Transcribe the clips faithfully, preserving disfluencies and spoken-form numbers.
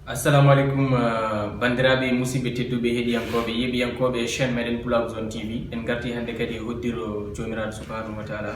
Assalamu aleykum, uh, banndiraaɓe, musidɓe tedduɓe, heɗiyankooɓe, yeeɓiyankooɓe chaîne meɗen Pulaagu Zone T V. En ngarti hannde kadi e hoddiro Joomiraaɗo Subhaanahu wa Taala,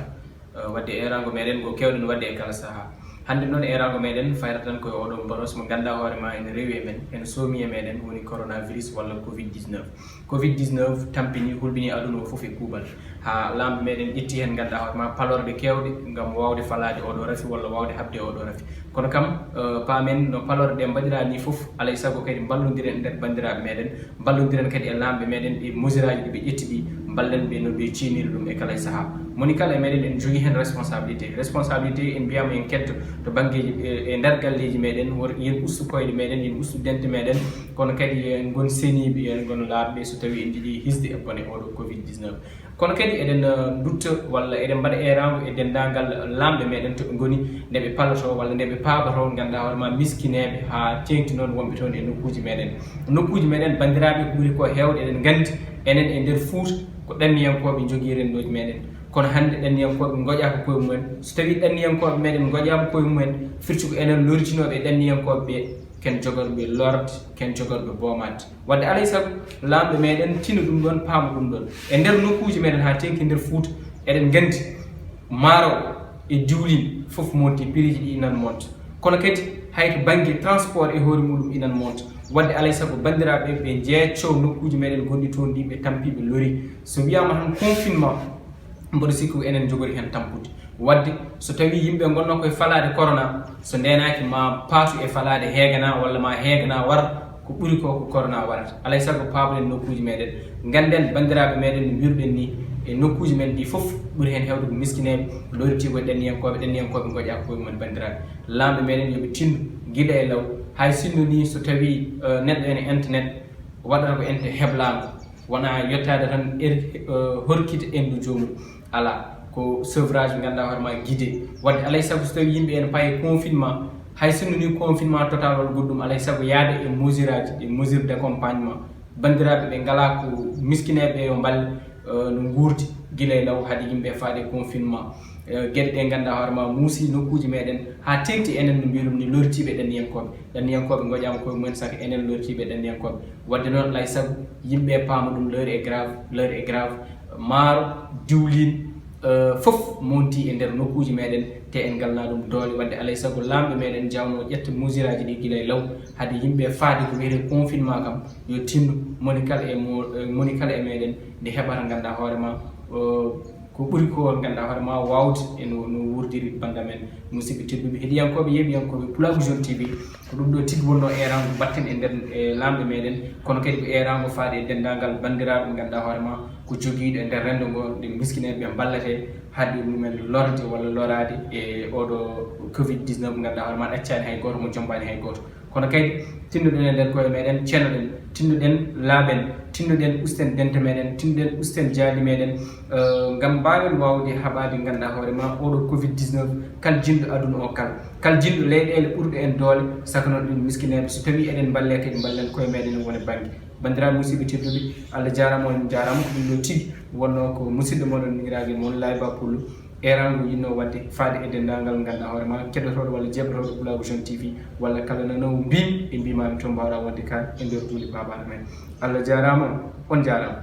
uh, waɗde eeraango meɗen ngo keewɗen waɗde e kala sahaa. Hannde noon eeraango meɗen fayrata tan ko e oɗo mboros mo ngannduɗaa hoore ma ene rewi e men, ene soomi e meɗen, woni coronavirus walla covid dix-neuf. covid dix-neuf tampini, hulɓini aduna o fof e kuuɓal. Haa laamɓe meɗen ƴetti heen, ngannduɗaa hoore ma, palorɗe keewɗe ngam waawde falaade oɗo rafi walla waawde haɓde oɗo rafi. Kono kam, eh, paamen no palorɗe ɗe mbaɗiraa ni fof, alay sago kadi mballondiren e nder banndiraaɓe meɗen, mballondiren kadi e laamɓe meɗen e mesure aji ɗi ɓe ƴetti ɗi, mballen ɓe no ɓe ciyniri ɗum e kala e sahaa. Moni kala e meɗen en jogii heen responsabilité. Responsabilité en mbiyaama en keddo to banngeeji, e, e nder galleeji meɗen, wor yen ustu koyɗe meɗen, yen ustu dente meɗen, kono kadi yen ngon seniiɓe, yen ngon laaɓɓe so tawii en njiɗi hisde e bone oɗo covid dix-neuf. Kono kadi eɗen, eh, ndutta walla eɗen mbaɗa eeraango e denndaangal laamɓe meɗen to ɓe ngoni, nde ɓe palotoo walla nde ɓe paaɓotoo, ngannduɗaa hoore ma, miskineeɓe haa teeŋti noon wonɓe toon e nokkuuji meɗen. Nokkuuji meɗen, banndiraaɓe, ko ɓuri ko heewde eɗen nganndi enen e nder Fuuta ko ɗanniyankooɓe njogii renndooji meɗen. Kono hannde ɗanniyankooɓe ngoƴaaka koye mumen. So tawii ɗanniyankooɓe meɗen ngoƴaama koye mumen, firti ko enen loritinooɓe e ɗanniyankooɓe ɓe, ken jogorɓe lorde, ken jogorɓe boomaade. Wadde alay sago laamɓe meɗen tinno ɗum ɗon, paama ɗum ɗon. E nder nokkuuji meɗen haa teeŋti nder Fuuta, eɗen nganndi maaro e diwlin fof monti, prix ji ɗi inan monta. Kono kadi hay to bannge transport e hoore muɗum inan monta. Wadde alay sago banndiraaɓe ɓe njeeccoo nokkuuji meɗen gonɗi toon ɗi ɓe tampi, ɓe lori. So wiyaama tan confinement, mboɗo sikki ko enen njogori heen tampude. Wadde so tawii yimɓe ngonnoo koye falaade corona, so ndeenaaki ma paatu e falaade heegana walla ma heegana war, ko ɓuri ko ko corona warata. Alay sago paaboɗen nokkuuji meɗen, ngannden banndiraaɓe meɗen no mbiruɗen ni, e nokkuuji men ɗi fof ɓuri heen heewde ko miskineeɓe, loritii ko e ɗanniyankooɓe, ɗanniyankooɓe ngoƴaaka koye mumen banndiraaɓe. Laamɓe meɗen yo ɓe tinno gila e law, hay sinno ni so tawii, eh, neɗɗo ene internet waɗata ko ente heblaango, wona yettaade tan er-, eh, horkita enndu joomum. Alaa, ko sevrage ngannduɗaa hoore ma, guidé. Wadde alay sago so tawii yimɓe ene paye confinement, hay sinno ni confinement total walla goɗɗum, alay sago yaade e mesure aji, e mesure d'accompagnement. Banndiraaɓe ɓe ngalaa ko miskineeɓe ɓe yo mballe, eh, no nguurdi gila e law hade yimɓe faade confinement. Eh, geɗe ɗe ngannduɗaa hoore ma muusi nokkuuji meɗen haa teeŋti enen no mbirum ni loritiiɓe ɗanniyankooɓe. Ɗanniyankooɓe ngoƴaama koye mumen saka enen loritiiɓe ɗanniyankooɓe. Wadde noon alay sago yimɓe paama ɗum, l'heure est grave, l'heure est grave. Maaro, diwlin, eh, fof monti e nder nokkuuji meɗen, te en ngalnaa ɗum doole. Wadde alay sago laamɓe meɗen njaawno ƴetta mesure aji ɗi gila e law, hade yimɓe faade ko wiyetee confinement kam, yo tinno moni kala e mo-, eh, moni kala e meɗen nde heɓata ngannduɗaa hoore ma, eh, ko ɓuri ko ngannduɗaa hoore ma waawde e no, no wuurdiri bannda men. Musidɓe tedduɓe, heɗiyankooɓe, yeeɓiyankooɓe Pulaagu Zone T V, ko ɗum ɗo tigi wonnoo eeraango mbaɗten e nder, e laamɓe meɗen, kono kadi ko eeraango faade e denndaangal banndiraaɓe ngannduɗaa hoore ma ko jogiiɗo e nder renndo ngo, nde miskineeɓe ɓe mballete, haade mumen lorde walla loraade e oɗo covid dix-neuf ngannduɗaa hoore ma ɗaccaani hay gooto, mo jommbaani hay gooto. Kono kadi tinnoɗen e nder koye meɗen, cenoɗen, tinnoɗen, laaɓen, tinnoɗen, usten dente meɗen, tinnoɗen, usten jaadi meɗen, eh, ngam mbaawen waawde haɓaade ngannduɗaa hoore ma oɗo covid dix-neuf, kal jinɗo aduna o kal, kal jinɗo leyɗeele ɓurɗe en doole, saka noon ɗum miskineeɓe. So tawii eɗen mballe kadi, mballen koye meɗen e wone bannge. Banndiraaɓe musidɓe tedduɓe, Allah jaaraama, on njaaraama. Ko ɗum ɗo tigi wonnoo ko musidɗo moɗon, miñiraajo mon, Laay Ba Pullo. Eeraango yinnoo waɗde faade e denndaangal ngannduɗaa hoore ma keɗotooɗo walla jeeɓotooɗo Pulaagu Zone T V, walla kala nanoowo mbimi e mbimaami to, mbaawɗaa wonde ka e nder duunde Baabaaɗo men. Allah jaaraama, on njaaraama.